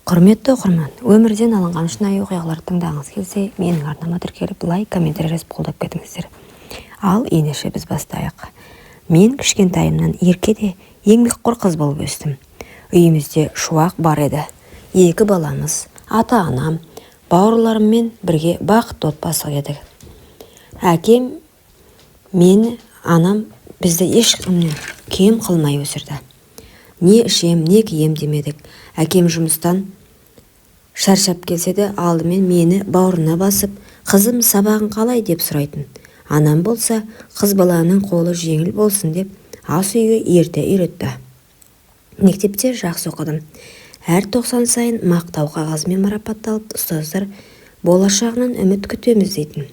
Құрметті оқырман, өмірден алынған шынайы оқиғаларды тыңдағыңыз келсе, менің арнама тіркеліп, лайк, комментарий жазып қолдап кетіңіздер. Ал ендеше біз бастайық. Мен кішкентайымнан ерке де еңбекқор қыз болып өстім. Үйімізде шуақ бар еді. Екі баламыз, ата-анам, бауырларыммен бірге бақытты отбасы едік. Әкем мен анам бізді ешкімнен кем қылмай өсірді. Не ішем, не кием демедік. Әкем жұмыстан шаршап келсе де алдымен мені бауырына басып, қызым сабағың қалай деп сұрайтын. Анам болса, қыз баланың қолы жеңіл болсын деп ас үйге ерте үйретті. Мектепте жақсы оқыдым. Әр 90 сайын мақтау қағазымен марапатталып, ұстаздар болашағынан үміт күтеміз дейтін.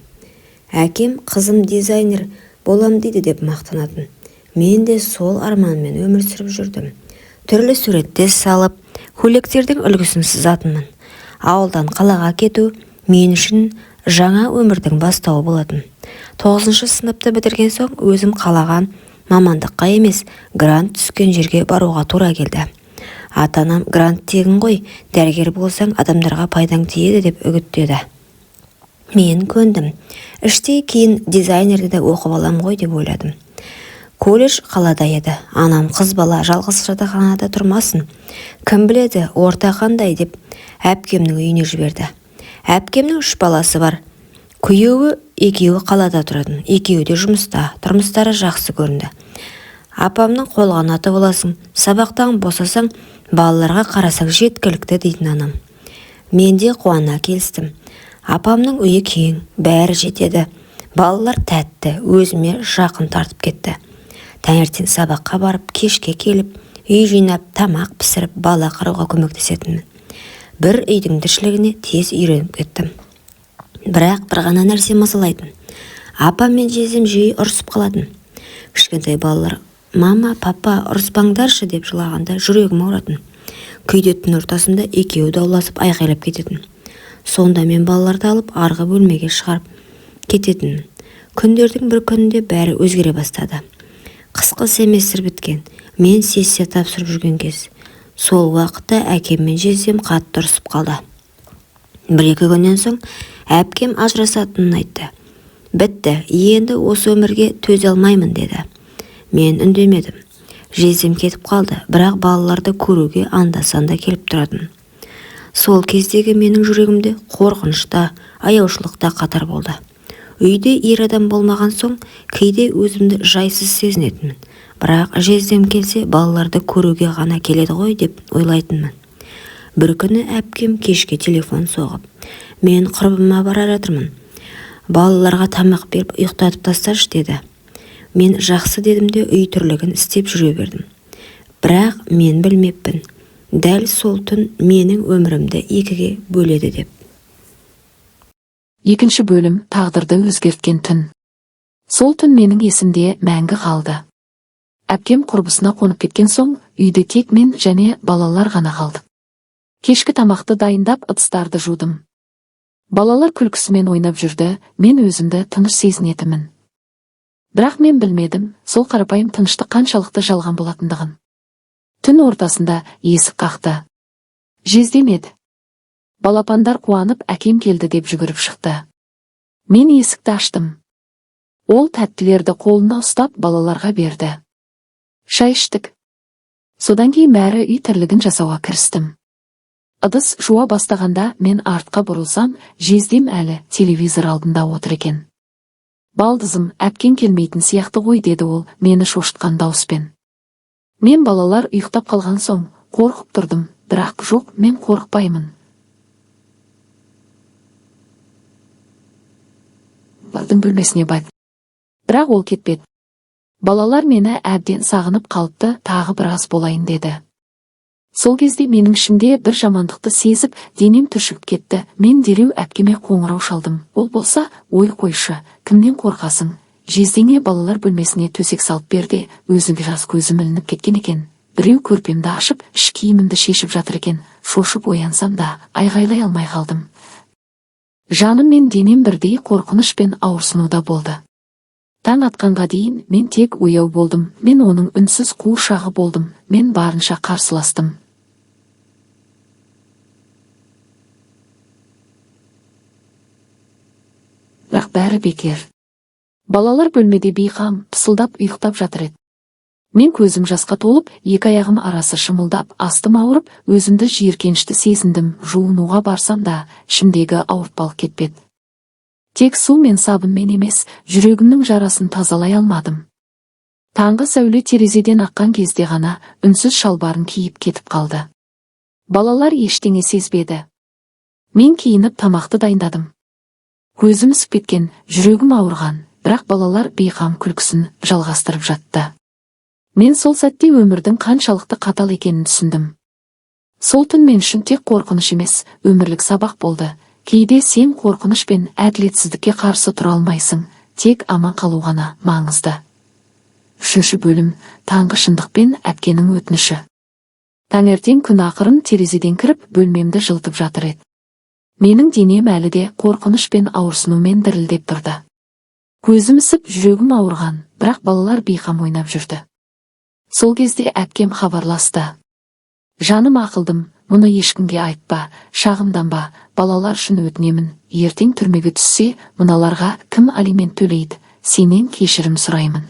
Әкем қызым дизайнер болам дейді деп мақтанатын. Мен де сол арманмен өмір сүріп жүрдім. Түрлі суреттер салып, көйлектердің үлгісін сызатынмын. Ауылдан қалаға кету мен үшін жаңа өмірдің бастауы болатын. 9-шы сыныпты бітірген соң өзім қалаған мамандыққа емес, грант түскен жерге баруға тура келді. Ата-анам грант тегін ғой, дәрігер болсаң адамдарға пайдаң тиеді деп үгіттеді. Мен көндім. Іштей кейін дизайнерді де оқып алам ғой деп ойладым. Колледж қалада еді. Анам қыз бала жалғыз жатақханада тұрмасын. Кім біледі, орта қандай деп әпкемнің үйіне жіберді. Әпкемнің 3 баласы бар. Күйеуі екеуі қалада тұратын, екеуі де жұмыста, тұрмыстары жақсы көрінді. Апамның қолғанаты боласың, сабақтан босасаң, балаларға қарасаң жеткілікті дейтін анам. Мен де қуана келістім. Апамның үйі кең, бәрі жетеді. Балалар тәтті, өзіме жақын тартып кетті. Таңертең сабаққа барып, кешке келіп, үй жинап, тамақ пісіріп, бала қарауға көмектесетінмін. Бір үйдің тіршілігіне тез үйреніп кеттім. Бірақ бір ғана нәрсе мазалайтын. Апам мен жездем жиі ұрысып қалатын. Кішкентай балалар «Мама, папа, ұрыспаңдаршы» деп жылағанда жүрегім ауыратын. Кейде түн ортасында екеуі дауласып айқайлап кететін. Сонда мен балаларды алып арғы бөлмеге шығарып кететінмін. Күндердің бір күнінде бәрі өзгере бастады. Қысқы семестр біткен, мен сессия тапсырып жүрген кез. Сол уақытта әкем мен жездем қатты ұрысып қалды. 1-2 күннен соң әпкем ажырасатынын айтты. Бітті, енді осы өмірге төзе алмаймын деді. Мен үндемедім. Жездем кетіп қалды, бірақ балаларды көруге анда-санда келіп тұратын. Сол кездегі менің жүрегімде қорқыныш та, аяушылық та қатар болды. Үйде ер адам болмаған соң кейде өзімді жайсыз сезінетінмін. Бірақ жездем келсе балаларды көруге ғана келеді ғой деп ойлайтынмын. Бір күні әпкем кешке телефон соғып, мен құрбыма бара жатырмын. Балаларға тамақ беріп ұйықтатып тасташы деді. Мен жақсы дедім де үй тірлігін істеп жүре бердім. Бірақ мен білмеппін. Дәл сол түн менің өмірімді екіге бөледі деп. Екінші бөлім тағдырды өзгерткен түн. Сол түн менің есімде мәңгі қалды. Әпкем құрбысына қонып кеткен соң, үйде тек мен және балалар ғана қалдық. Кешкі тамақты дайындап, ыдыстарды жудым. Балалар күлкісімен ойнап жүрді, мен өзімді тыныш сезінетінмін. Бірақ мен білмедім, сол қарапайым тыныштық қаншалықты жалған болатындығын. Түн ортасында есік қақты. Жездем еді. Балапандар қуанып, әкем келді деп жүгіріп шықты. Мен есікті аштым. Ол тәттілерді қолына ұстап балаларға берді. Шай іштік. Содан кейін бәрі үй тірлігін жасауға кірістім. Ыдыс жуа бастағанда мен артқа бұрылсам, жездем әлі телевизор алдында отыр екен. Балдызым, әпкең келмейтін сияқты ғой деді ол мені шошытқан дауыспен. Мен балалар ұйықтап қалған соң қорқып тұрдым, бірақ жоқ, мен қорықпаймын. Балдың бөлмесіне барды. Бірақ ол кетпеді. Балалар мені әбден сағынып қалыпты, тағы біраз болайын деді. Сол кезде менің ішімде бір жамандықты сезіп, денем түршігіп кетті. Мен дереу әпкеме қоңырау шалдым. Ол болса, ой қойшы, кімнен қорқасың? Жездеңе балалар бөлмесіне төсек салып берді, өзі жас көзім ілініп кеткен екен. Біреу көрпемді ашып, іш киімімді шешіп жатыр екен. Шошып оянсам да, айғайлай алмай қалдым. Жаным мен денем бірдей қорқыныш пен ауырсынуда болды. Таң атқанға дейін мен тек ояу болдым. Мен оның үнсіз қуыршағы болдым. Мен барынша қарсыластым. бәрі бекер. Балалар бөлмеде бейқам, пысылдап ұйықтап жатыр еді. Мен көзім жасқа толып, екі аяғым арасы шымылдап, астым ауырып, өзімді жиіркенішті сезіндім. Жуынуға барсам да, ішімдегі ауыртпалық кетпеді. Тек су мен сабынмен емес, жүрегімнің жарасын тазалай алмадым. Таңғы сәуле терезеден аққан кезде ғана үнсіз шалбарын киіп кетіп қалды. Балалар ештеңе сезбеді. Мен киініп тамақты дайындадым. Көзім ісіп кеткен, жүрегім ауырған, бірақ балалар бейқам күлкісін жалғастырып жатты. Мен сол сәтте өмірдің қаншалықты қатал екенін түсіндім. Сол түн мен үшін тек қорқыныш емес, өмірлік сабақ болды. Кейде сен қорқыныш пен әділетсіздікке қарсы тұра алмайсың, тек аман қалу ғана маңызды. Үшінші бөлім. Таңғы шындық пен әпкенің өтініші. Таңертең күн ақырын терезеден кіріп, бөлмемді жылытып жатыр еді. Менің денем әлі де қорқыныш пен ауырсынумен дірілдеп тұрды. Көзім ісіп, жүрегім ауырған, бірақ балалар бейқам ойнап жүрді. Сол кезде әпкем хабарласты. Жаным ақылдым, мұны ешкімге айтпа, шағымданба, балалар үшін өтінемін. Ертең түрмеге түссе, мыналарға кім алимент төлейді? Сенен кешірім сұраймын.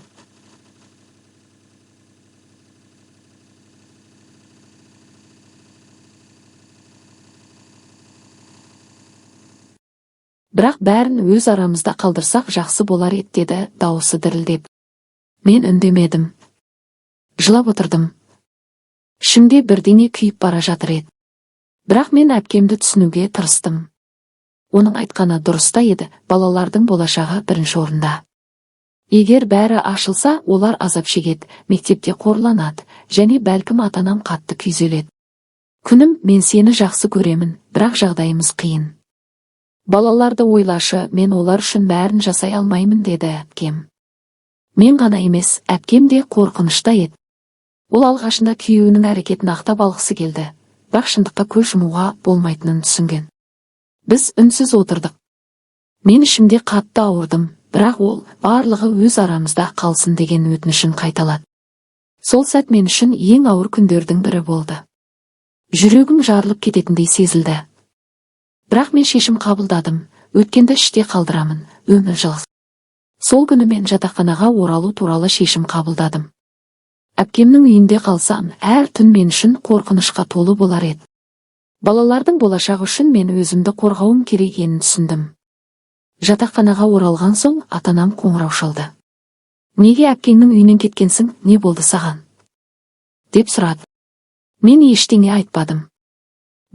Бірақ бәрін өз арамызда қалдырсақ жақсы болар еді, деді дауысы дірілдеп. Мен үндемедім. Жылап отырдым. Ішімде бірдеңе күйіп бара жатыр еді. Бірақ мен әпкемді түсінуге тырыстым. Оның айтқаны дұрыс та еді, балалардың болашағы бірінші орында. Егер бәрі ашылса, олар азап шегеді, мектепте қорланады, және бәлкім ата-анам қатты күйзеледі. Күнім, мен сені жақсы көремін, бірақ жағдайымыз қиын. Балаларды ойлашы, мен олар үшін бәрін жасай алмаймын, деді әпкем. Мен ғана емес, әпкем де қорқынышта еді. Ол алғашында күйеуінің әрекетін ақтап алғысы келді, бірақ шындыққа көз жұмуға болмайтынын түсінген. Біз үнсіз отырдық. Мен ішімде қатты ауырдым, бірақ ол барлығы өз арамызда қалсын деген өтінішін қайталады. Сол сәт мен үшін ең ауыр күндердің бірі болды. Жүрегім жарылып кететіндей сезілді. Бірақ мен шешім қабылдадым, өткенді іште қалдырамын, өмір жалғыз. Сол күні мен жатақханаға оралу туралы шешім қабылдадым. Әпкемнің үйінде қалсам, әр түн мен үшін қорқынышқа толы болар еді. Балалардың болашағы үшін мен өзімді қорғауым керек екенін түсіндім. Жатақханаға оралған соң ата-анам қоңырау шалды. Неге әпкеңнің үйінен кеткенсің, не болды саған? Деп сұрады. Мен ештеңе айтпадым.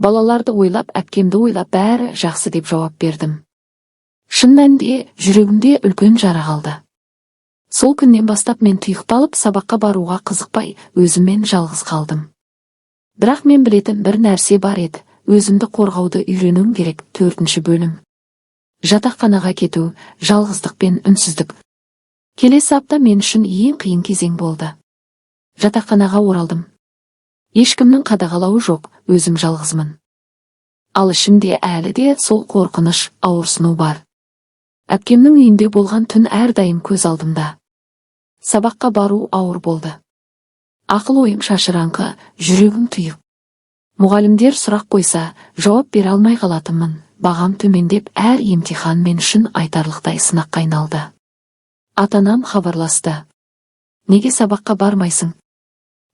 Балаларды ойлап, әпкемді ойлап, бәрі жақсы деп жауап бердім. Шын мәнінде жүрегімде үлкен жара қалды. Сол күннен бастап мен тұйықталып, сабаққа баруға қызықпай, өзіммен жалғыз қалдым. Бірақ мен білетін бір нәрсе бар еді, өзімді қорғауды үйренуім керек. Төртінші бөлім. Жатақханаға кету, жалғыздық пен үнсіздік. Келесі апта мен үшін ең қиын кезең болды. Жатақханаға оралдым. Ешкімнің қадағалауы жоқ, өзім жалғызмын. Ал ішімде әлі де сол қорқыныш, ауырсыну бар. Әпкемнің үйінде болған түн әрдайым көз алдымда. Сабаққа бару ауыр болды. Ақыл ойым шашыраңқы, жүрегім тұйық. Мұғалімдер сұрақ қойса, жауап бере алмай қалатынмын. Бағам төмендеп, әр емтихан мен үшін айтарлықтай сынаққа айналды. Ата-анам хабарласты. Неге сабаққа бармайсың?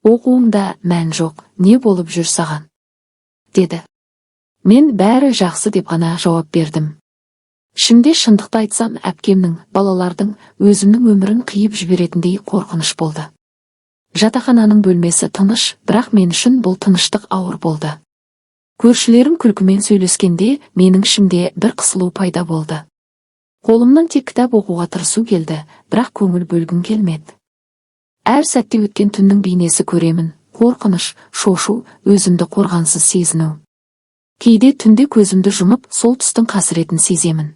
Оқуыңда мән жоқ, не болып жүр саған? Деді. Мен бәрі жақсы деп ғана жауап бердім. Ішімде шындықты айтсам, әпкемнің, балалардың, өзімнің өмірін қиып жіберетіндей қорқыныш болды. Жатақхананың бөлмесі тыныш, бірақ мен үшін бұл тыныштық ауыр болды. Көршілерім күлкімен сөйлескенде, менің ішімде бір қысылу пайда болды. Қолымнан тек кітап оқуға тырысу келді, бірақ көңіл бөлгім келмеді. Әр сәтте өткен түннің бейнесі көремін, қорқыныш, шошу, өзімді қорғансыз сезіну. Кейде түнде көзімді жұмып, сол түстің қасіретін сеземін.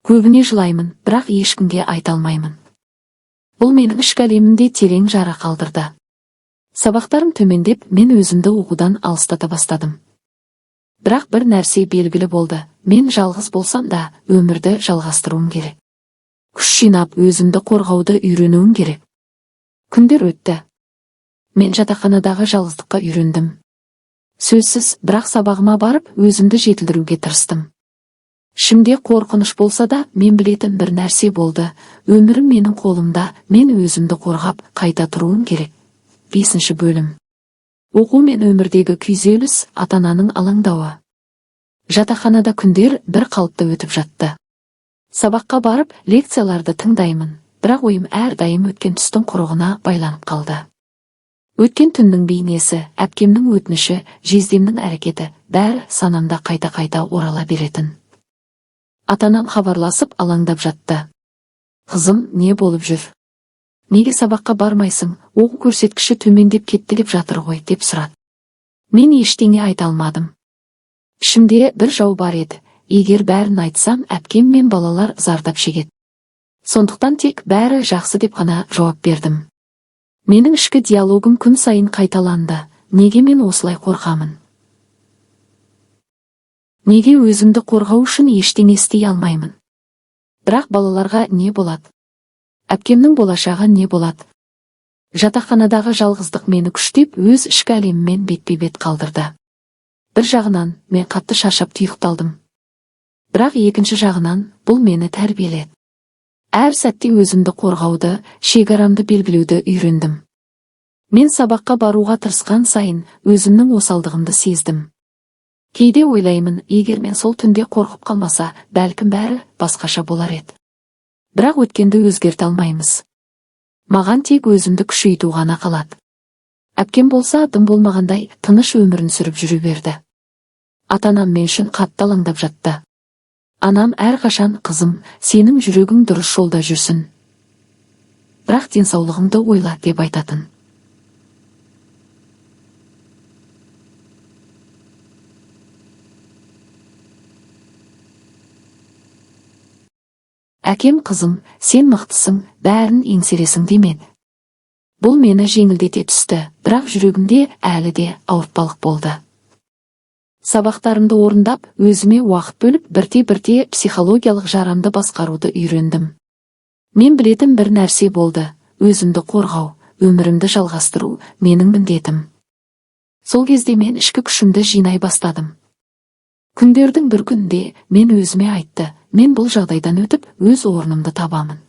Көбіне жылаймын, бірақ ешкімге айта алмаймын. Бұл менің ішкі әлемімде терең жара қалдырды. Сабақтарым төмендеп, мен өзімді оқудан алыстата бастадым. Бірақ бір нәрсе белгілі болды, мен жалғыз болсам да, өмірді жалғастыруым керек. Күш жинап, өзімді қорғауды үйренуім керек. Күндер өтті. Мен жатақханадағы жалғыздыққа үйрендім. Сөзсіз, бірақ сабағыма барып, өзімді жетілдіруге тырыстым. Ішімде қорқыныш болса да, мен білетін бір нәрсе болды. Өмірім менің қолымда, мен өзімді қорғап, қайта тұруым керек. Бесінші бөлім. Оқу мен өмірдегі күйзеліс, ата-ананың алаңдауы. Жатақханада күндер бір қалыпты өтіп жатты. Сабаққа барып, лекцияларды тыңдаймын, бірақ ойым әрдайым өткен түстің құрығына байланып қалды. Өткен түннің бейнесі, әпкемнің өтініші, жездемнің әрекеті, бәрі санамда қайта-қайта орала беретін. Ата-анам хабарласып алаңдап жатты. Қызым, не болып жүр? Неге сабаққа бармайсың? Оқу көрсеткіші төмендеп кетті деп жатыр ғой, деп сұрады. Мен ештеңе айта алмадым. Ішімде бір жау бар еді. Егер бәрін айтсам, әпкем мен балалар зардап шегеді. Сондықтан тек бәрі жақсы деп қана жауап бердім. Менің ішкі диалогым күн сайын қайталанды. Неге мен осылай қорқамын? Неге өзімді қорғау үшін ештеңе істей алмаймын? Бірақ балаларға не болады? Әпкемнің болашағы не болады? Жатақханадағы жалғыздық мені күштеп, өз ішкі әлеміммен бетпе-бет қалдырды. Бір жағынан мен қатты шаршап тұйықталдым. Бірақ екінші жағынан бұл мені тәрбиеледі. Әр сәтте өзімді қорғауды, шекарамды белгілеуді үйрендім. Мен сабаққа баруға тырысқан сайын өзімнің осалдығымды сездім. Кейде ойлаймын, егер мен сол түнде қорқып қалмаса, бәлкім бәрі басқаша болар еді. Бірақ өткенді өзгерте алмаймыз. Маған тек өзімді күшейту ғана қалады. Әпкем болса, дым болмағандай тыныш өмірін сүріп жүре берді. Ата-анам мен үшін қатты алаңдап жатты. Анам әрқашан, қызым, сенің жүрегің дұрыс жолда жүрсін. Бірақ денсаулығыңды ойла, деп айтатын. Әкем, қызым, сен мықтысың, бәрін еңсересің демеді. Бұл мені жеңілдете түсті, бірақ жүрегімде әлі де ауыртпалық болды. Сабақтарымды орындап, өзіме уақыт бөліп, бірте-бірте психологиялық жарамды басқаруды үйрендім. Мен білетін бір нәрсе болды: өзімді қорғау, өмірімді жалғастыру менің міндетім. Сол кезде мен ішкі күшімді жинай бастадым. Күндердің бір күнінде мен өзіме айтты, мен бұл жағдайдан өтіп, өз орнымды табамын.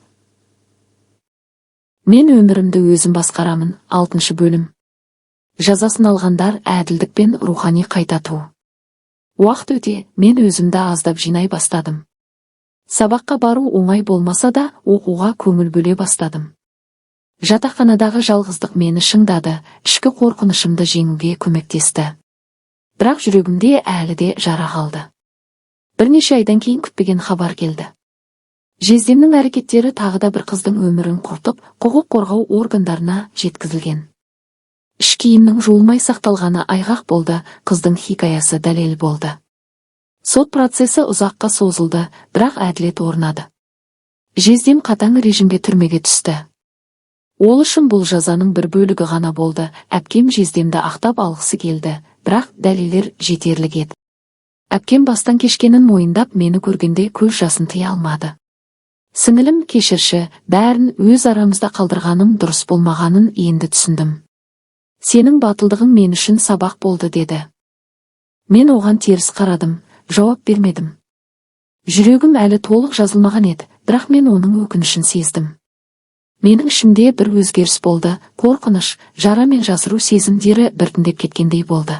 Мен өмірімді өзім басқарамын. Алтыншы бөлім. Жазасын алғандар, әділдік пен рухани қайта туу. Уақыт өте, мен өзімді аздап жинай бастадым. Сабаққа бару оңай болмаса да, оқуға көңіл бөле бастадым. Жатақханадағы жалғыздық мені шыңдады, ішкі қорқынышымды жеңуге көмектесті. Бірақ жүрегімде әлі де жара қалды. Бірнеше айдан кейін күтпеген хабар келді. Жездемнің әрекеттері тағы да бір қыздың өмірін құртып, құқық қорғау органдарына жеткізілген. Іш киімнің жуылмай сақталғаны айғақ болды, қыздың хикаясы дәлел болды. Сот процесі ұзаққа созылды, бірақ әділет орнады. Жездем қатаң режимге түрмеге түсті. Ол үшін бұл жазаның бір бөлігі ғана болды. Әпкем жездемді ақтап алғысы келді, бірақ дәлелдер жетерлік еді. Әпкем бастан кешкенін мойындап, мені көргенде көз жасын тыя алмады. Сіңілім, кешірші, бәрін өз арамызда қалдырғаным дұрыс болмағанын енді түсіндім. Сенің батылдығың мен үшін сабақ болды, деді. Мен оған теріс қарадым, жауап бермедім. Жүрегім әлі толық жазылмаған еді, бірақ мен оның өкінішін сездім. Менің ішімде бір өзгеріс болды, қорқыныш, жара мен жасыру сезімдері біртіндеп кеткендей болды.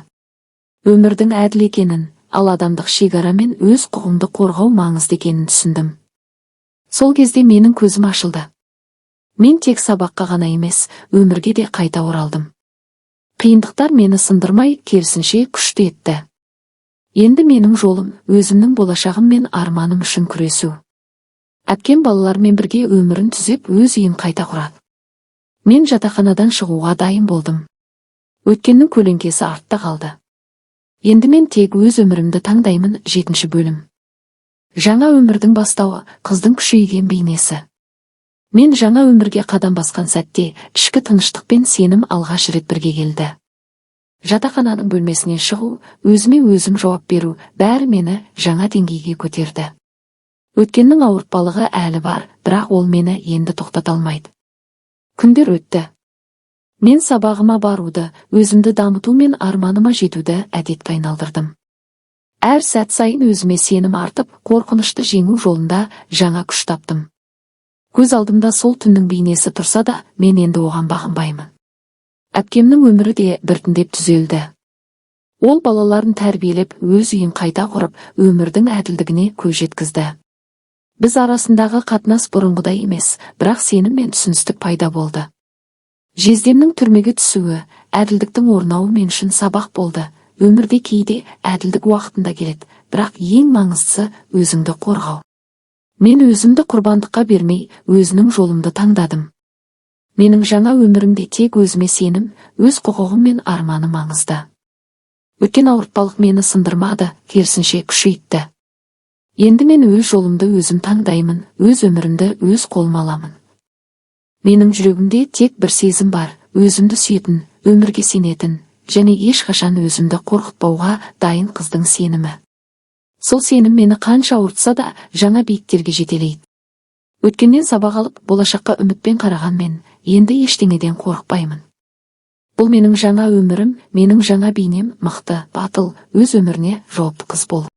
Өмірдің әділ екенін, ал адамдық шекара мен өз құқығымды қорғау маңызды екенін түсіндім. Сол кезде менің көзім ашылды. Мен тек сабаққа ғана емес, өмірге де қайта оралдым. Қиындықтар мені сындырмай, керісінше күшті етті. Енді менің жолым өзімнің болашағым мен арманым үшін күресу. Әпкем балалармен бірге өмірін түзеп, өз үйін қайта құрады. Мен жатақханадан шығуға дайын болдым. Өткеннің көлеңкесі артта қалды. Енді мен тек өз өмірімді таңдаймын. Жетінші бөлім. Жаңа өмірдің бастауы, қыздың күшейген бейнесі. Мен жаңа өмірге қадам басқан сәтте ішкі тыныштық пен сенім алғаш рет бірге келді. Жатақхананың бөлмесінен шығу, өзіме өзім жауап беру, бәрі мені жаңа деңгейге көтерді. Өткеннің ауыртпалығы әлі бар, бірақ ол мені енді тоқтата алмайды. Күндер өтті. Мен сабағыма баруды, өзімді дамыту мен арманыма жетуді әдетке айналдырдым. Әр сәт сайын өзіме сенім артып, қорқынышты жеңу жолында жаңа күш таптым. Көз алдымда сол түннің бейнесі тұрса да, мен енді оған бағынбаймын. Әпкемнің өмірі де біртіндеп түзелді. Ол балаларын тәрбиелеп, өз үйін қайта құрып, өмірдің әділдігіне көз жеткізді. Біз арасындағы қатынас бұрынғыдай емес, бірақ сенім мен түсіністік пайда болды. Жездемнің түрмеге түсуі, әділдіктің орнауы мен үшін сабақ болды. Өмірде кейде әділдік уақытында келеді, бірақ ең маңыздысы – өзіңді қорғау. Мен өзімді құрбандыққа бермей, өзінің жолымды таңдадым. Менің жаңа өмірімде тек өзіме сенім, өз құқығым мен арманым маңызды. Өткен ауыртпалық мені сындырмады, керісінше, күшейтті. Енді мен өз жолымды өзім таңдаймын, өз өмірімді өз қолыма аламын. Менің жүрегімде тек бір сезім бар: өзімді сүйетін, өмірге сенетін және ешқашан өзімді қорқытпауға дайын қыздың сенімі. Сол сенім мені қанша ауыртса да, жаңа биіктерге жетелейді. Өткеннен сабақ алып, болашаққа үмітпен қараған мен енді ештеңеден қорықпаймын. Бұл менің жаңа өмірім, менің жаңа бейнем: мықты, батыл, өз өміріне жауапты қыз бол.